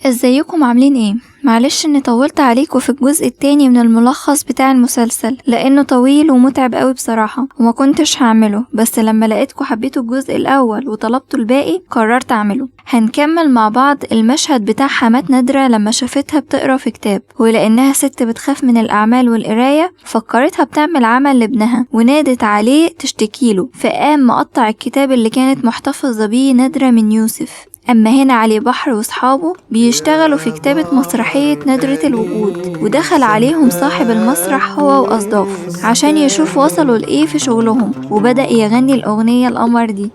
ازيكم عاملين ايه؟ معلش اني طولت عليكم في الجزء التاني من الملخص بتاع المسلسل لانه طويل ومتعب قوي بصراحة وما كنتش هعمله، بس لما لقيتكم حبيتوا الجزء الاول وطلبتوا الباقي قررت اعمله. هنكمل مع بعض المشهد بتاع حمات نادرة لما شافتها بتقرا في كتاب، ولانها ست بتخاف من الاعمال والقراية فكرتها بتعمل عمل لابنها ونادت عليه تشتكيله، فقام مقطع الكتاب اللي كانت محتفظة بيه نادرة من يوسف. أما هنا علي بحر وصحابه بيشتغلوا في كتابة مسرحية نادرة الوجود، ودخل عليهم صاحب المسرح هو وأصداف عشان يشوف وصلوا لإيه في شغلهم، وبدأ يغني الأغنية القمر دي.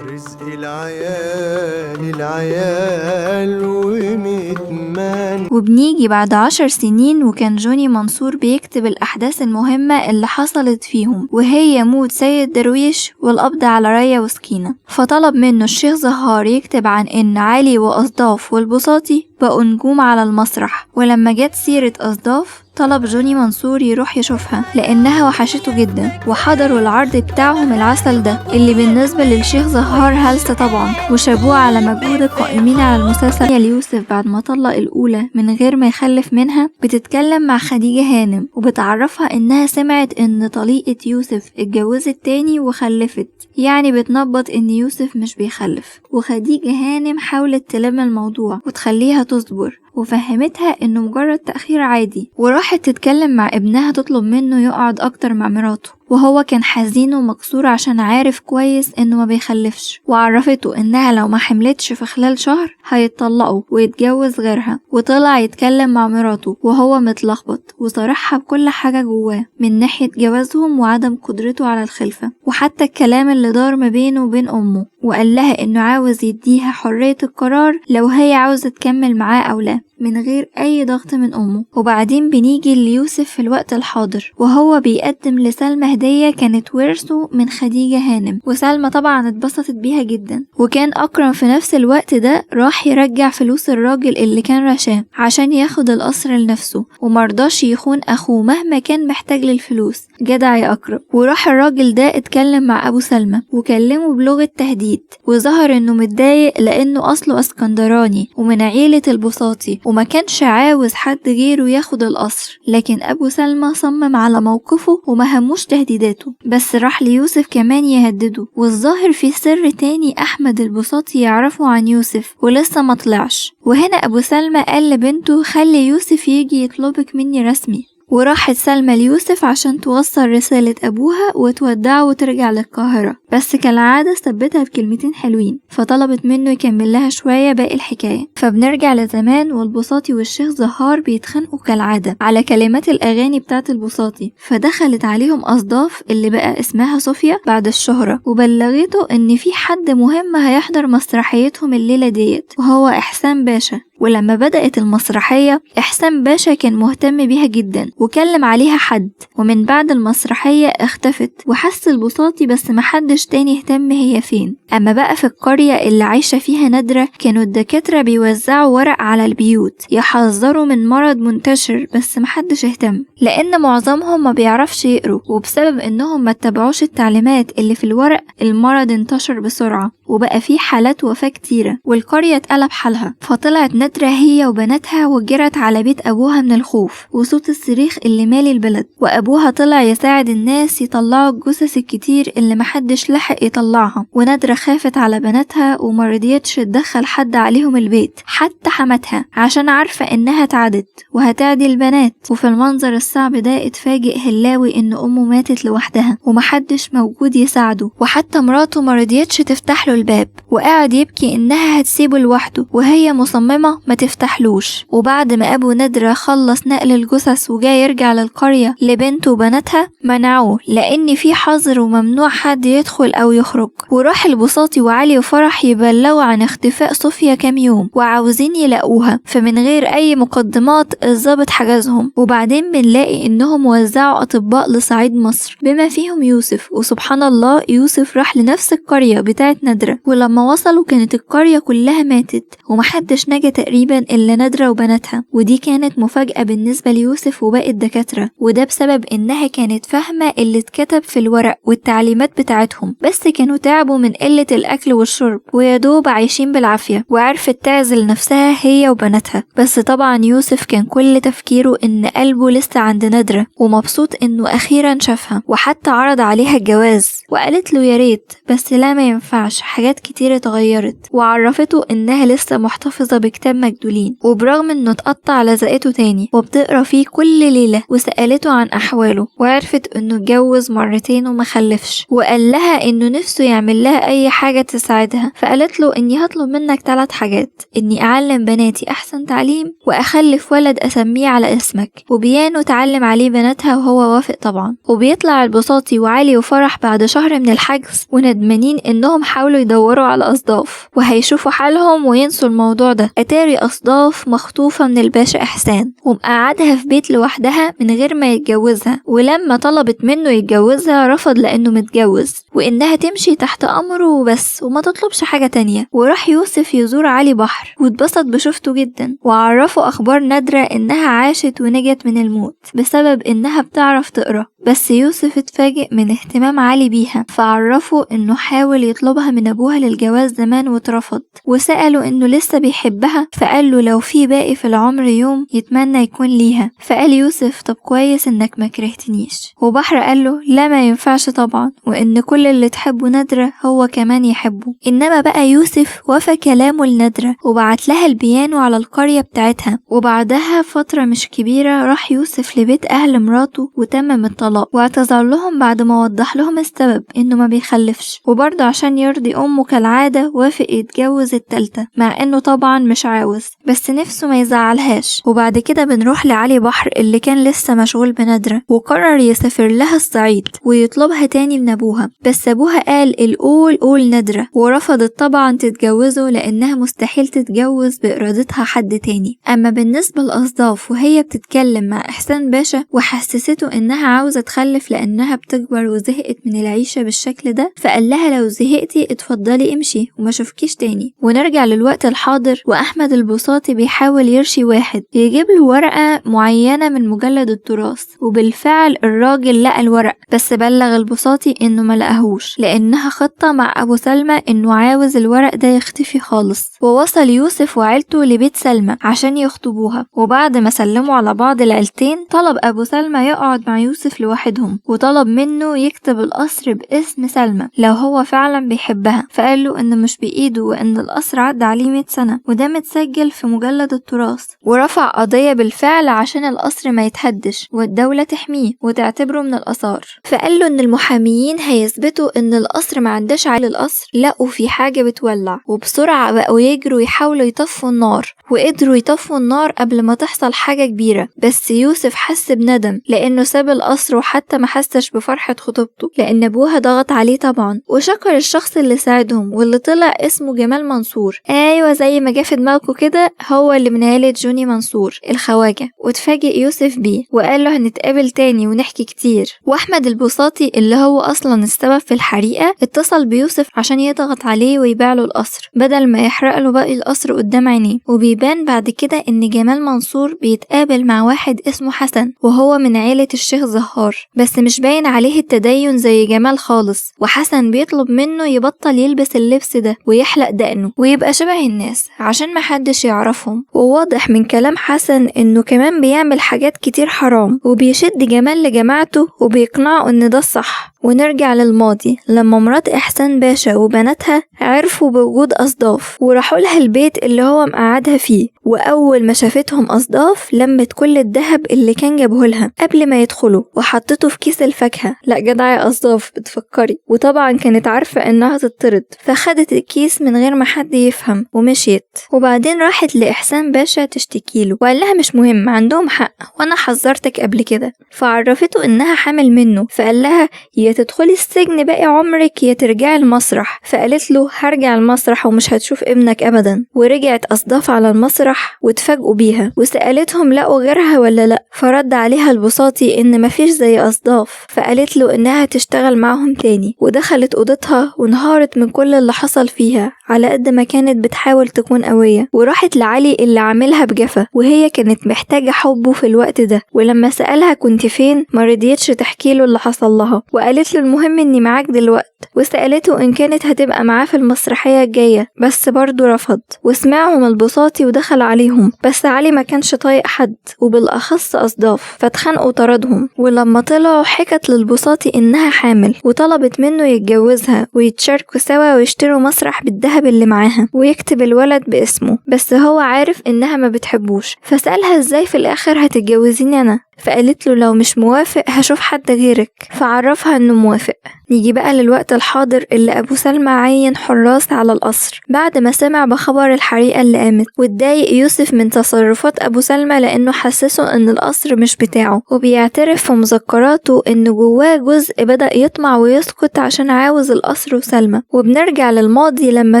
رزق العيال العيال ومتمان. وبنيجي بعد 10 سنين وكان جوني منصور بيكتب الأحداث المهمة اللي حصلت فيهم، وهي موت سيد درويش والقبض على ريا وسكينة. فطلب منه الشيخ زهار يكتب عن إن علي وأصداف والبساطي بقوا نجوم على المسرح، ولما جت سيرة أصداف طلب جوني منصور يروح يشوفها لأنها وحشته جدا، وحضروا العرض بتاعهم العسل ده اللي بالنسبة للشيخ زهار هلسة طبعا، وشابوه على مجهود القائمين على المسلسل. يوسف بعد ما طلق الأولى من غير ما يخلف منها بتتكلم مع خديجة هانم وبتعرفها إنها سمعت إن طليقة يوسف اتجوزت تاني وخلفت، يعني بتنبط إن يوسف مش بيخلف. وخديجة هانم حاولت تلم الموضوع وتخليها تصبر وفهمتها انه مجرد تأخير عادي، وراحت تتكلم مع ابنها تطلب منه يقعد اكتر مع مراته، وهو كان حزين ومكسور عشان عارف كويس انه ما بيخلفش، وعرفته انها لو ما حملتش في خلال شهر هيتطلقوا ويتجوز غيرها. وطلع يتكلم مع مراته وهو متلخبط وصارحها بكل حاجة جواه من ناحية جوازهم وعدم قدرته على الخلفة، وحتى الكلام اللي دار ما بينه وبين امه، وقال لها انه عاوز يديها حرية القرار لو هي عاوزة تكمل معاه او لا من غير اي ضغط من امه. وبعدين بنيجي ليوسف في الوقت الحاضر وهو بيقدم لسلمى هدية كانت ورثه من خديجة هانم، وسلمى طبعا اتبسطت بيها جدا. وكان اكرم في نفس الوقت ده راح يرجع فلوس الراجل اللي كان رشاه عشان ياخد القصر لنفسه، ومرضاش يخون اخوه مهما كان محتاج للفلوس. جدع يا اكرم. وراح الراجل ده اتكلم مع ابو سلمى وكلمه بلغة تهديد، وظهر انه متضايق لانه اصله اسكندراني ومن عيلة البساطي وما كانش عاوز حد غيره ياخد القصر، لكن ابو سلمى صمم على موقفه وما هموش تهديداته، بس راح ليوسف كمان يهدده. والظاهر في سر تاني احمد البساطي يعرفه عن يوسف ولسه ما طلعش. وهنا ابو سلمى قال لبنته خلي يوسف يجي يطلبك مني رسمي، وراحت سلمى ليوسف عشان توصل رسالة أبوها وتودعه وترجع للقاهرة، بس كالعادة ثبتها بكلمتين حلوين، فطلبت منه يكمل لها شوية باقي الحكاية. فبنرجع لزمان والبساطي والشيخ زهار بيتخانقوا كالعادة على كلمات الأغاني بتاعت البساطي، فدخلت عليهم أصداف اللي بقى اسمها صوفيا بعد الشهرة، وبلغته إن في حد مهم هيحضر مسرحيتهم الليلة ديت وهو إحسان باشا. ولما بدأت المسرحية إحسان باشا كان مهتم بيها جدا وكلم عليها حد، ومن بعد المسرحية اختفت وحس البساطي بس محدش تاني اهتم هي فين. أما بقى في القرية اللي عايشة فيها نادرة كانوا الدكاترة بيوزعوا ورق على البيوت يحذروا من مرض منتشر، بس محدش اهتم لأن معظمهم ما بيعرفش يقروا، وبسبب إنهم ما اتبعوش التعليمات اللي في الورق المرض انتشر بسرعة وبقى فيه حالات وفاة كتيرة والقرية اتقلب حالها. فطلعت نادرة هي وبناتها وجرت على بيت أبوها من الخوف وصوت الصريخ اللي مالي البلد، وأبوها طلع يساعد الناس يطلعوا الجثث الكتير اللي محدش لحق يطلعها. ونادرة خافت على بناتها ومرضيتش تدخل حد عليهم البيت حتى حماتها عشان عارفة إنها اتعدت وهتعدي البنات. وفي المنظر الصعب ده اتفاجئ هلاوي إن أمه ماتت لوحدها ومحدش موجود يساعده، وحتى مراته مرضيتش تفتح له الباب، وقعد يبكي إنها هتسيبه لوحده وهي مصممة ما تفتحلوش. وبعد ما أبو نادرة خلص نقل الجثث وجاي يرجع للقرية لبنته وبناتها منعوه لأن في حظر وممنوع حد يدخل أو يخرج. وراح البساطي وعلي وفرح يبلغوا عن اختفاء صوفيا كام يوم وعاوزين يلاقوها، فمن غير أي مقدمات الضابط حجزهم. وبعدين بنلاقي إنهم وزعوا أطباء لصعيد مصر بما فيهم يوسف، وسبحان الله يوسف راح لنفس القرية بتاعت نادرة، ولما وصلوا كانت القرية كلها ماتت ومحدش نجا تقريبا تقريبا إلا نادرة وبناتها، ودي كانت مفاجأة بالنسبة ليوسف وباقي الدكاترة، وده بسبب إنها كانت فاهمة اللي اتكتب في الورق والتعليمات بتاعتهم، بس كانوا تعبوا من قلة الأكل والشرب ويدوب عايشين بالعافية، وعرفت تعزل نفسها هي وبناتها. بس طبعا يوسف كان كل تفكيره إن قلبه لسه عند نادرة ومبسوط إنه أخيرا شافها، وحتى عرض عليها الجواز وقالت له يا ريت، بس لا ما ينفعش، حاجات كتير اتغيرت. وعرفته إنها لسه محتفظة بكتاب مجدولين، وبرغم إنه اتقطع لزقته تاني وبتقرا فيه كل ليلة، وسألته عن أحواله وعرفت إنه اتجوز مرتين وما خلفش، وقال لها إنه نفسه يعمل لها أي حاجة تساعدها، فقالت له إني هطلب منك 3 حاجات، إني أعلم بناتي أحسن تعليم، وأخلف ولد أسميه على اسمك، وبيانو تعلم عليه بناتها وهو وافق طبعا. وبيطلع البساطي وعلي وفرح بعد شهر من الحجز وندمانين إنهم حاولوا يدوروا على أصداف، وهيشوفوا حالهم وينسوا الموضوع ده. أتاري أصداف مخطوفة من الباشا إحسان ومقعدها في بيت لوحدها من غير ما يتجوزها، ولما طلبت منه يتجوزها رفض لأنه متجوز، وإنها تمشي تحت أمره وبس وما تطلبش حاجة تانية. وراح يوسف يزور علي بحر واتبسط بشوفته جدا، وعرفه أخبار نادرة إنها عاشت ونجت من الموت بسبب إنها بتعرف تقرأ. بس يوسف اتفاجئ من اهتمام علي بيها، فعرفه إنه حاول يطلبها من أبوها للجواز زمان واترفض، وسأله إنه لسه بيحبها، فقال له لو في باقي في العمر يوم يتمنى يكون ليها. فقال يوسف طب كويس إنك ما كرهتنيش. وبحر قال له لا ما ينفعش طبعا، وإن كل اللي تحبه نادرة هو كمان يحبه. إنما بقى يوسف وفى كلامه لنادرة وبعت لها البيانو على القرية بتاعتها. وبعدها فترة مش كبيرة راح يوسف لبيت أهل مراته وتمم الطلاق، واعتذر لهم بعد ما وضح لهم السبب إنه ما بيخلفش، وبرضه عشان يرضي أمه كالعادة وافق يتجوز التالتة مع إنه طبعا مش عاوز، بس نفسه ما يزعلهاش. وبعد كده بنروح لعلي بحر اللي كان لسه مشغول بنادرة، وقرر يسافر لها الصعيد ويطلبها تاني من أبوها، بس أبوها قال القول قول نادرة، ورفضت طبعا تتجوزه لأنها مستحيل تتجوز بإرادتها حد تاني. أما بالنسبة لأصداف وهي بتتكلم مع إحسان باشا وحسسته إنها عاوزة تخلف لأنها بتكبر وزهقت من العيشة بالشكل ده، فقال لها لو زهقتي اتفضلي امشي وما شوفكيش تاني. ونرجع للوقت الحاضر وأحمد البساطي بيحاول يرشي واحد يجيب له ورقة معينة من مجلد التراث، وبالفعل الراجل لقى الورق، بس بلغ البساطي إنه ما لقاهوش لأنها خطة مع أبو سلمى إنه عاوز الورق ده يختفي خالص. ووصل يوسف وعيلته لبيت سلمى عشان يخطبوها، وبعد ما سلموا على بعض العيلتين طلب أبو سلمى يقعد مع يوسف لوحدهم، وطلب منه يكتب القصر باسم سلمى لو هو فعلا بيحبها، فقال له إنه مش بإيده وإن القصر عدى عليه 100 سنة وده متسجل في مجلد التراث، ورفع قضية بالفعل عشان القصر ما يتهدش والدولة تحميه وتعتبره من الآثار. فقال له إن المحاميين هيثبتوا إن القصر ما عندش على القصر، لقوا في حاجة بتولع، وبسرعة بقوا يجروا يحاولوا يطفوا النار، وقدروا يطفوا النار قبل ما تحصل حاجة كبيرة. بس يوسف حس بندم لأنه ساب القصر وحتى ما حسش بفرحة خطوبته لأن أبوها ضغط عليه طبعا، وشكر الشخص اللي ساعدهم واللي طلع اسمه جمال منصور، أيوة زي ما جه في دماغكوا كده، هو اللي من عيلة جوني منصور الخواجة. واتفاجئ يوسف بيه وقال له هنتقابل تاني ونحكي كتير. وأحمد البساطي اللي هو أصلا السبب في الحريقة اتصل بيوسف عشان يضغط عليه ويبيع له القصر بدل ما يحرق له باقي القصر قدام عينيه. وبيبان بعد كده إن جمال منصور بيتقابل مع واحد اسمه حسن وهو من عيلة الشيخ زهار، بس مش باين عليه التدين زي جمال خالص. وحسن بيطلب منه يبطل يلبس اللبس ده ويحلق دقنه ويبقى شبه الناس عشان محدش يعرفهم. وواضح من كلام حسن إنه كمان بيعمل حاجات كتير حرام، وبيشد جمال لجماعته وبيقنعه إن ده الصح. ونرجع للماضي لما مرات إحسان باشا وبناتها عرفوا بوجود أصداف وراحوا لها البيت اللي هو مقعدها فيه، وأول ما شافتهم أصداف لمت كل الذهب اللي كان جابه لها قبل ما يدخلوا وحطته في كيس الفاكهة. لا جدع يا أصداف بتفكري. وطبعا كانت عارفة إنها تطرد، فخدت الكيس من غير ما حد يفهم ومشيت. وبعدين راحت لإحسان باشا تشتكيله وقال لها مش مهم عندهم حق وأنا حذرتك قبل كده. فعرفته إنها حامل منه، فقال لها يا تدخلي السجن باقي عمرك يا ترجعي المسرح. فقالت له هرجع المسرح ومش هتشوف ابنك أبدا. ورجعت أصداف على المسرح واتفاجئوا بيها وسألتهم لقوا غيرها ولا لأ، فرد عليها البساطي إن مفيش زي أصداف، فقالت له إنها تشتغل معهم تاني. ودخلت أوضتها وانهارت من كل اللي حصل فيها على قد ما كانت بتحاول تكون قوية. وراحت لعلي اللي عاملها بجفا، وهي كانت محتاجة حبه في الوقت ده. ولما سألها كنت فين ما رضيتش تحكي له اللي حصل لها، وقالت له المهم اني معاك دلوقتي، وسألته إن كانت هتبقى معاه في المسرحية الجاية بس برضه رفض. وسمعهم البساطي ودخل عليهم، بس علي ما كانش طايق حد وبالأخص أصداف، فاتخانقوا وطردهم. ولما طلعوا حكت للبساطي إنها حامل، وطلبت منه يتجوزها ويتشاركوا سوا ويشتروا مسرح بالذهب اللي معاها ويكتب الولد باسمه، بس هو عارف إنها ما بتحبوش، فسألها إزاي في الآخر هتتجوزيني أنا؟ فقالت له لو مش موافق هشوف حد غيرك، فعرفها إنه موافق. نيجي بقى للوقت الحاضر اللي أبو سلمى عين حراس على القصر بعد ما سمع بخبر الحريقة اللي قامت، واتضايق يوسف من تصرفات أبو سلمى لأنه حسسه إن القصر مش بتاعه، وبيعترف في مذكراته إن جواه جزء بدأ يطمع ويسكت عشان عاوز القصر وسلمى. وبنرجع للماضي لما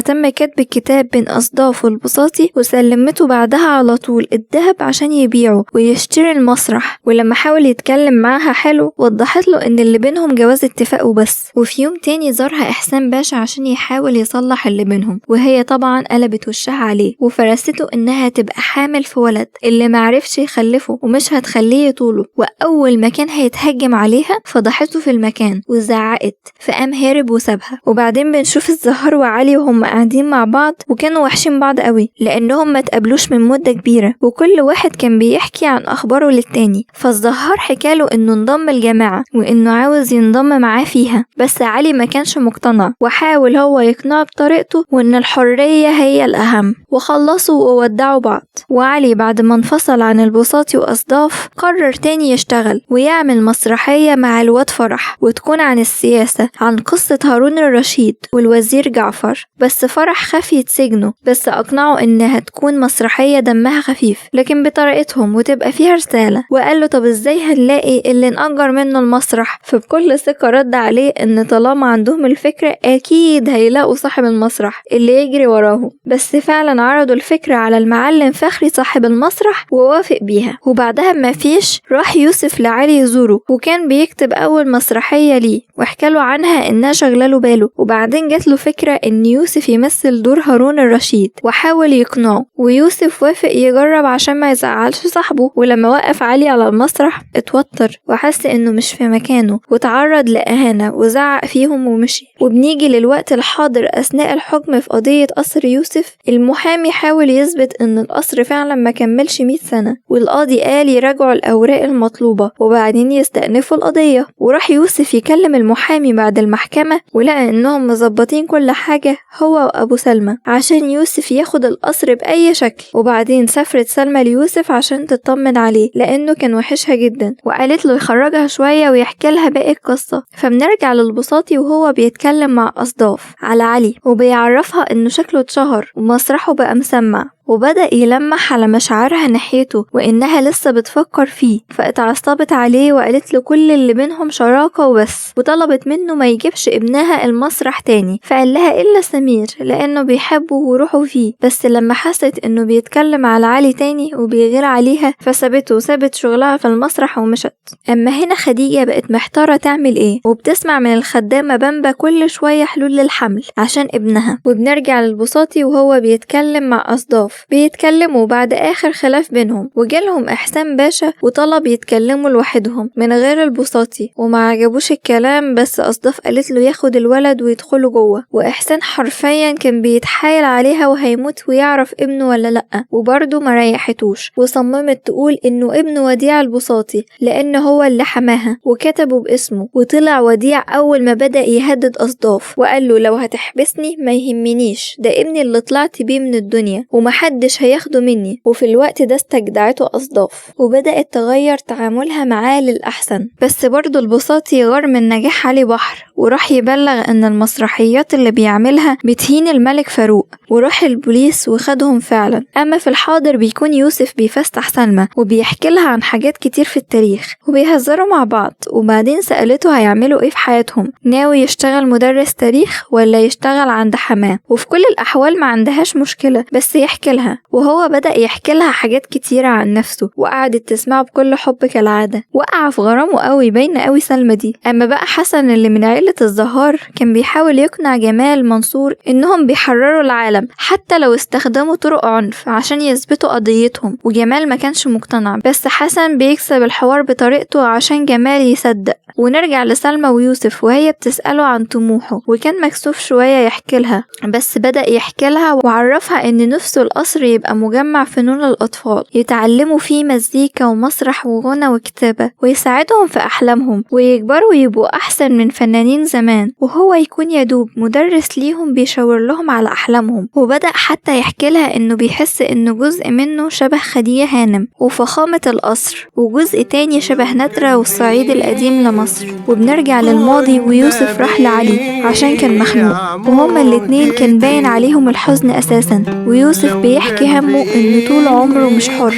تم كتب الكتاب بين أصداف والبساطي، وسلمته بعدها على طول الذهب عشان يبيعه ويشتري المسرح. ولما حاول يتكلم معاها حلو وضحت له إن اللي بينهم جواز اتفاق وبس. وفي يوم تاني زارها إحسان باشا عشان يحاول يصلح اللي بينهم، وهي طبعا قلبت وشها عليه وفرسته إنها تبقى حامل في ولد اللي معرفش يخلفه ومش هتخليه يطوله. وأول ما كان هيتهجم عليها فضحته في المكان وزعقت، فقام هارب وسابها. وبعدين بنشوف الزهر وعلي وهم قاعدين مع بعض، وكانوا وحشين بعض قوي لأنهم ما تقابلوش من مدة كبيرة، وكل واحد كان بيحكي عن أخباره للتاني. فالزهار حكاله إنه انضم الجماعة وإنه عاوز ينضم معاه فيها، بس علي ما كانش مقتنع وحاول هو يقنعه بطريقته وإن الحرية هي الأهم. وخلصوا وودعوا بعض. وعلي بعد ما انفصل عن البساطي وأصداف قرر تاني يشتغل ويعمل مسرحية مع الواد فرح، وتكون عن السياسة، عن قصة هارون الرشيد والوزير جعفر. بس فرح خاف يتسجنه، بس أقنعه إنها تكون مسرحية دمها خفيف لكن بطريقتهم وتبقى فيها رسالة. وقال له طب ازاي هنلاقي اللي نأجر منه المسرح؟ فبكل ثقة رد عليه إن طالما عندهم الفكرة أكيد هيلاقوا صاحب المسرح اللي يجري وراهم. بس فعلا عرضوا الفكرة على المعلم فخري صاحب المسرح ووافق بيها. وبعدها ما فيش راح يوسف لعلي يزوره، وكان بيكتب أول مسرحية ليه وحكاله عنها إنها شغلاله باله. وبعدين جات له فكرة إن يوسف يمثل دور هارون الرشيد وحاول يقنعه، ويوسف وافق يجرب عشان ما يزعلش صاحبه. ولما وقف علي على المسرح اتوتر وحس إنه مش في مكانه وتعرض لإهانة وزعق فيهم ومشي. وبنيجي للوقت الحاضر أثناء الحكم في قضية قصر يوسف، المحامي حاول يثبت إن القصر فعلا ما كملش 100 سنة، والقاضي قال يراجعوا الأوراق المطلوبة وبعدين يستأنفوا القضية. وراح يوسف يكلم المحامي بعد المحكمة ولقى إنهم مظبطين كل حاجة هو وأبو سلمى عشان يوسف ياخد القصر بأي شكل. وبعدين سافرت سلمى ليوسف عشان تطمن عليه لأنه كان وحشها جدا، وقالت له يخرجها شوية ويحكي لها باقي القصة. فبنرجع للبساطي وهو بيتكلم مع أصداف على علي وبيعرفها إنه شكله اتشهر ومسرحه بقى مسمع، وبدأ يلمح على مشاعرها ناحيته وإنها لسه بتفكر فيه. فاتعصبت عليه وقالت له كل اللي بينهم شراكة وبس، وطلبت منه ما يجيبش ابنها المسرح تاني. فقال لها إلا سمير لأنه بيحبه وروحه فيه، بس لما حست إنه بيتكلم على علي تاني وبيغير عليها فسابته وسابت شغلها في المسرح ومشت. أما هنا خديجة بقت محتارة تعمل إيه، وبتسمع من الخدامة بامبا كل شوية حلول للحمل عشان ابنها. وبنرجع للبساطي وهو بيتكلم مع أصداف، بيتكلموا بعد آخر خلاف بينهم، وجالهم إحسان باشا وطلب يتكلموا لوحدهم من غير البساطي، وما عجبوش الكلام، بس أصداف قالت له ياخد الولد ويدخلوا جوه. وإحسان حرفيا كان بيتحايل عليها وهيموت ويعرف ابنه ولا لأ، وبرضه ما ريحتوش، وصممت تقول إنه ابن وديع البساطي لأن هو اللي حماها وكتبه باسمه. وطلع وديع أول ما بدأ يهدد أصداف وقال له لو هتحبسني ما يهمنيش، ده ابني اللي طلعت بيه من الدنيا ومحدش هياخده مني. وفي الوقت ده استجدعته أصداف وبدأت تغير تعاملها معاه للأحسن. بس برضه البساطي غار من نجاح علي بحر وراح يبلغ إن المسرحيات اللي بيعملها بتهين الملك فاروق، وراح البوليس وخدهم فعلا. أما في الحاضر بيكون يوسف بيفسح سلمى وبيحكي لها عن حاجات كتير في التاريخ وبيهزروا مع بعض. وبعدين سألته هيعملوا ايه في حياتهم، ناوي يشتغل مدرس تاريخ ولا يشتغل عند حماه، وفي كل الأحوال ما عندهاش مشكلة بس يحكي لها. وهو بدأ يحكي لها حاجات كتيرة عن نفسه وقعدت تسمعه بكل حب كالعادة، وقع في غرامه قوي، باينة قوي سلمى دي. أما بقى حسن اللي من عيلة شلة الزهار كان بيحاول يقنع جمال منصور إنهم بيحرروا العالم حتى لو استخدموا طرق عنف عشان يثبتوا قضيتهم، وجمال ما كانش مقتنع، بس حسن بيكسب الحوار بطريقته عشان جمال يصدق. ونرجع لسلمى ويوسف وهي بتسأله عن طموحه، وكان مكسوف شوية يحكي لها، بس بدأ يحكي لها وعرفها إن نفسه القصر يبقى مجمع فنون الأطفال يتعلموا فيه مزيكا ومسرح وغنى وكتابة، ويساعدهم في أحلامهم ويكبروا ويبقوا أحسن من فنانين زمان، وهو يكون يدوب مدرس ليهم بيشاور لهم على أحلامهم. وبدأ حتى يحكي لها إنه بيحس إنه جزء منه شبه خديجة هانم وفخامة القصر، وجزء تاني شبه نادرة والصعيد القديم لمصر. وبنرجع للماضي ويوسف راح لعلي عشان كان مخنوق، وهما الاتنين كان باين عليهم الحزن أساسا، ويوسف بيحكي همه إنه طول عمره مش حر،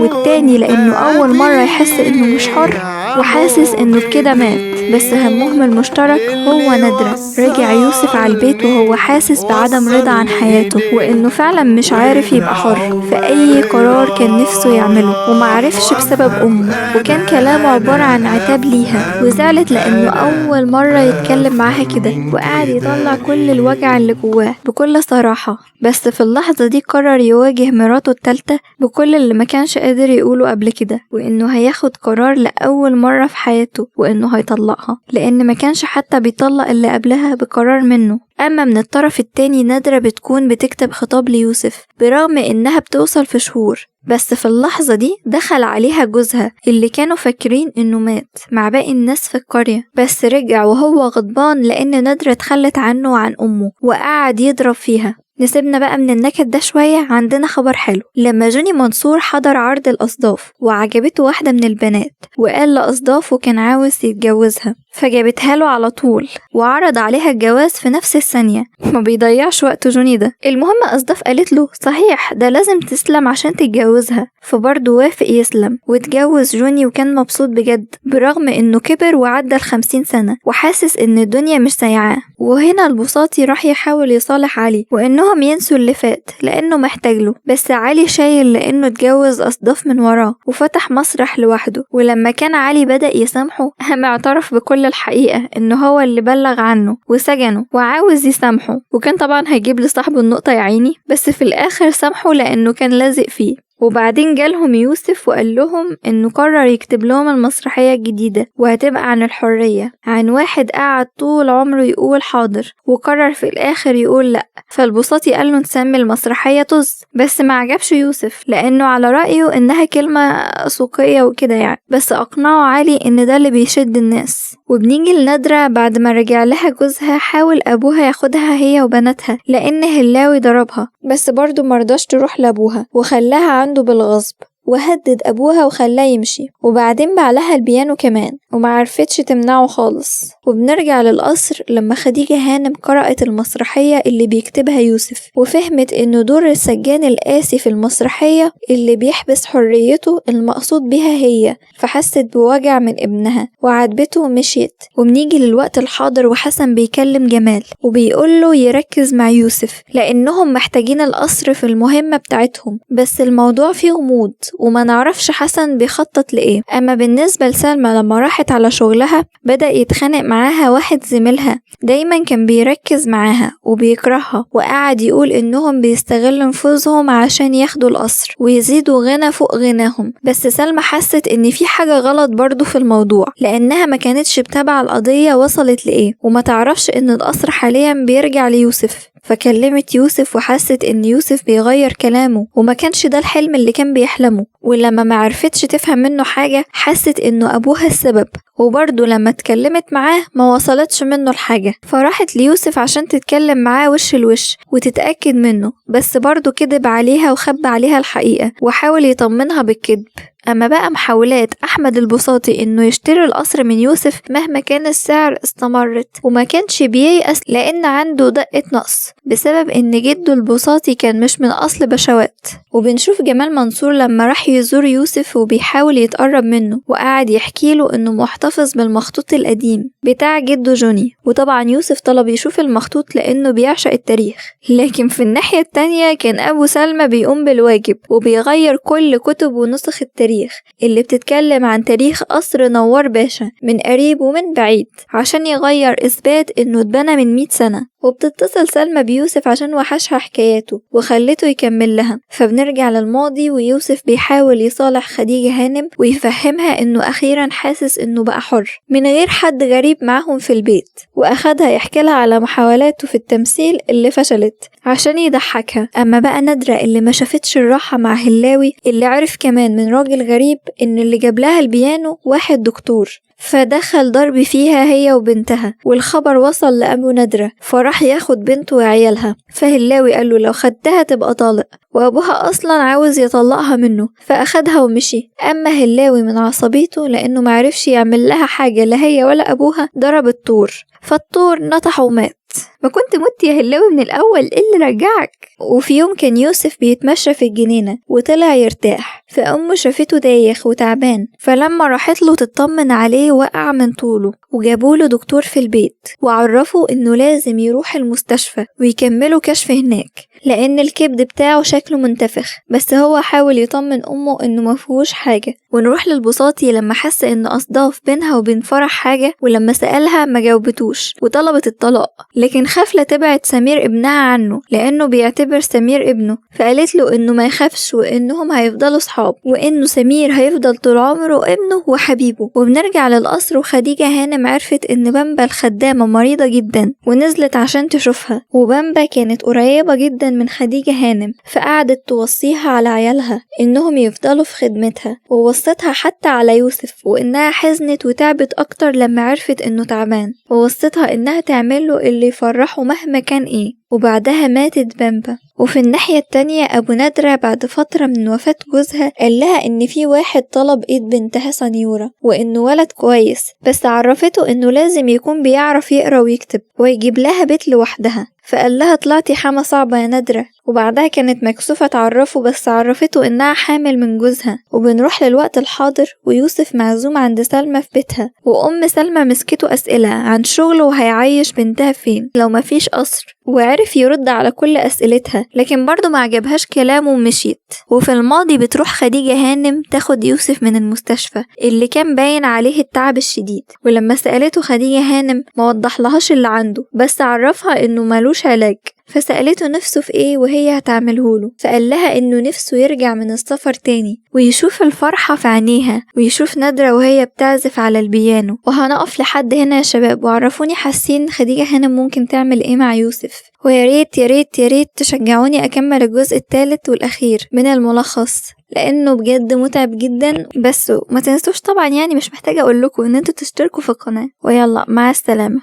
والتاني لأنه أول مرة يحس إنه مش حر وحاسس إنه بكده مات، بس همهم المشترك هو نادرة. رجع يوسف على البيت وهو حاسس بعدم رضا عن حياته، وإنه فعلا مش عارف يبقى حر في أي قرار كان نفسه يعمله ومعرفش بسبب أمه، وكان كلامه عبارة عن عتاب ليها، وزعلت لأنه أول مرة يتكلم معاها كده، وقعد يطلع كل الوجع اللي جواه بكل صراحة. بس في اللحظة دي قرر يواجه مراته التالتة بكل اللي ما كانش قادر يقوله قبل كده، وإنه هياخد قرار لأول مرة في حياته وإنه هيطلقها، لأن ما كانش حتى بيطلق اللي قبلها بقرار منه. أما من الطرف التاني نادرة بتكون بتكتب خطاب ليوسف برغم إنها بتوصل في شهور، بس في اللحظة دي دخل عليها جوزها اللي كانوا فاكرين إنه مات مع باقي الناس في القرية، بس رجع وهو غضبان لأن نادرة اتخلت عنه وعن أمه وقعد يضرب فيها. نسيبنا بقى من النكد ده شوية، عندنا خبر حلو. لما جوني منصور حضر عرض الأصداف وعجبته واحدة من البنات، وقال لأصدافه كان عاوز يتجوزها، فجابتها له على طول وعرض عليها الجواز في نفس الثانية، ما بيضيعش وقت جوني ده. المهم أصداف قالت له صحيح ده لازم تسلم عشان تتجوزها، فبرضه وافق يسلم واتجوز جوني، وكان مبسوط بجد برغم انه كبر وعدى 50 سنة وحاسس ان الدنيا مش سايعاه. وهنا البساطي راح يحاول يصالح علي وانهم ينسوا اللي فات لانه محتاج له، بس علي شايل لانه اتجوز أصداف من وراه وفتح مسرح لوحده. ولما كان علي بدأ يسامحه قام اعترف بكل الحقيقة انه هو اللي بلغ عنه وسجنه وعاوز يسامحه، وكان طبعا هيجيب لصاحبه النقطة يا عيني، بس في الاخر سامحه لانه كان لازق فيه. وبعدين جالهم يوسف وقال لهم انه قرر يكتب لهم المسرحية الجديدة وهتبقى عن الحرية، عن واحد قعد طول عمره يقول حاضر وقرر في الاخر يقول لأ. فالبساطي قال له نسمي المسرحية طز، بس ما عجبش يوسف لانه على رأيه انها كلمة سوقية وكده يعني، بس اقنعه علي ان ده اللي بيشد الناس. وبنيجي لنادرة بعد ما رجع لها جوزها، حاول ابوها ياخدها هي وبناتها لان هلاوي ضربها، بس برضه مرضاش تروح لابوها وخلاها عنده بالغصب، وهدد أبوها وخلاه يمشي، وبعدين باع لها البيانو كمان ومعرفتش تمنعه خالص. وبنرجع للقصر لما خديجة هانم قرأت المسرحية اللي بيكتبها يوسف، وفهمت إنه دور السجان القاسي في المسرحية اللي بيحبس حريته المقصود بها هي، فحست بوجع من ابنها وعاتبته ومشيت. وبنيجي للوقت الحاضر وحسن بيكلم جمال وبيقوله يركز مع يوسف لأنهم محتاجين القصر في المهمة بتاعتهم، بس الموضوع فيه غموض وما نعرفش حسن بيخطط لإيه. أما بالنسبة لسلمى لما راحت على شغلها بدأ يتخانق معاها واحد زميلها دايما كان بيركز معاها وبيكرهها، وقعد يقول إنهم بيستغلوا نفوذهم عشان ياخدوا القصر ويزيدوا غنى فوق غناهم. بس سلمى حست إن في حاجة غلط برضو في الموضوع لأنها ما كانتش بتابعة القضية وصلت لإيه، وما تعرفش إن القصر حاليا بيرجع ليوسف. فكلمت يوسف وحست إن يوسف بيغير كلامه وما كانش ده الحلم اللي كان بيحلمه، ولما ما عرفتش تفهم منه حاجة حست إنه أبوها السبب، وبرضه لما اتكلمت معاه ما وصلتش منه الحاجة، فراحت ليوسف عشان تتكلم معاه وش الوش وتتأكد منه، بس برضه كذب عليها وخبى عليها الحقيقة وحاول يطمنها بالكذب. أما بقى محاولات أحمد البساطي إنه يشتري القصر من يوسف مهما كان السعر استمرت، وما كانش بييأس لأن عنده دقة نقص بسبب إن جده البساطي كان مش من أصل بشوات. وبنشوف جمال منصور لما راح يزور يوسف وبيحاول يتقرب منه وقعد يحكي له إنه محتفظ بالمخطوط القديم بتاع جده جوني، وطبعا يوسف طلب يشوف المخطوط لأنه بيعشق التاريخ. لكن في الناحية التانية كان أبو سلمى بيقوم بالواجب وبيغير كل كتب ونسخ التاريخ التاريخ اللي بتتكلم عن تاريخ قصر نوار باشا من قريب ومن بعيد عشان يغير إثبات إنه اتبنى من 100 سنة. وبتتصل سلمى بيوسف عشان وحشها حكاياته وخلته يكمل لها. فبنرجع للماضي ويوسف بيحاول يصالح خديجة هانم ويفهمها إنه أخيرا حاسس إنه بقى حر من غير حد غريب معاهم في البيت، وأخدها يحكي لها على محاولاته في التمثيل اللي فشلت عشان يضحكها. أما بقى نادرة اللي ما شافتش الراحة مع هلاوي اللي عرف كمان من راجل غريب إن اللي جاب لها البيانو واحد دكتور، فدخل ضرب فيها هي وبنتها، والخبر وصل لأبو نادرة فراح ياخد بنته وعيالها. فهلاوي قال له لو خدتها تبقى طالق، وأبوها أصلا عاوز يطلقها منه فأخدها ومشي. أما هلاوي من عصبيته لأنه معرفش يعمل لها حاجة لا هي ولا أبوها ضرب الطور، فالطور نطح ومات. ما كنت مت يا هلاوي من الأول، إيه اللي رجعك؟ وفي يوم كان يوسف بيتمشى في الجنينة وطلع يرتاح، فأمه شافته دايخ وتعبان، فلما راحت له تطمن عليه وقع من طوله، وجابوله دكتور في البيت وعرفوا إنه لازم يروح المستشفى ويكملوا كشف هناك لأن الكبد بتاعه شكله منتفخ، بس هو حاول يطمن أمه إنه مفيهوش حاجة. ونروح للبساطي لما حس إن أصداف بينها وبين فرح حاجة، ولما سألها ما جاوبتوش وطلبت الطلاق، لكن خاف لا تبعد سمير ابنها عنه لأنه بيعتبر سمير ابنه، فقالت له إنه ما يخافش وإنهم هيفضلوا صحاب وإنه سمير هيفضل طول عمره ابنه وحبيبه. وبنرجع للقصر وخديجة هانم عرفت إن بامبا الخدامة مريضة جدا ونزلت عشان تشوفها، وبامبا كانت قريبة جدا من خديجة هانم فقعدت توصيها على عيالها إنهم يفضلوا في خدمتها، ووصتها حتى على يوسف وإنها حزنت وتعبت أكتر لما عرفت إنه تعبان، ووصتها إنها تعمله اللي يفرحه مهما كان إيه. وبعدها ماتت بامبا. وفي الناحية التانية أبو نادرة بعد فترة من وفاة جوزها قال لها إن في واحد طلب إيد بنتها سنيورة وإنه ولد كويس، بس عرفته إنه لازم يكون بيعرف يقرأ ويكتب ويجيب لها بيت لوحدها، فقال لها طلعتي حما صعبة يا نادرة. وبعدها كانت مكسوفة تعرفه بس عرفته إنها حامل من جوزها. وبنروح للوقت الحاضر ويوسف معزوم عند سلمى في بيتها، وأم سلمى مسكته أسئلة عن شغله وهيعيش بنتها فين لو مفيش قصر، وعرف يرد على كل أسئلتها لكن برضه ما عجبهاش كلامه ومشيت. وفي الماضي بتروح خديجة هانم تاخد يوسف من المستشفى اللي كان باين عليه التعب الشديد، ولما سألته خديجة هانم ما وضحلهاش اللي عنده بس عرفها إنه ملوش علاج، فسألته نفسه في ايه وهي هتعملهوله، فقال لها انه نفسه يرجع من السفر تاني ويشوف الفرحة في عينيها ويشوف نادرة وهي بتعزف على البيانو. وهنقف لحد هنا يا شباب، وعرفوني حاسين خديجة هانم ممكن تعمل ايه مع يوسف، ويا ريت يا ريت يا ريت تشجعوني اكمل الجزء الثالث والاخير من الملخص لانه بجد متعب جدا. بس ما تنسوش طبعا، يعني مش محتاجة اقول لكم ان انتوا تشتركوا في القناة. ويلا مع السلامة.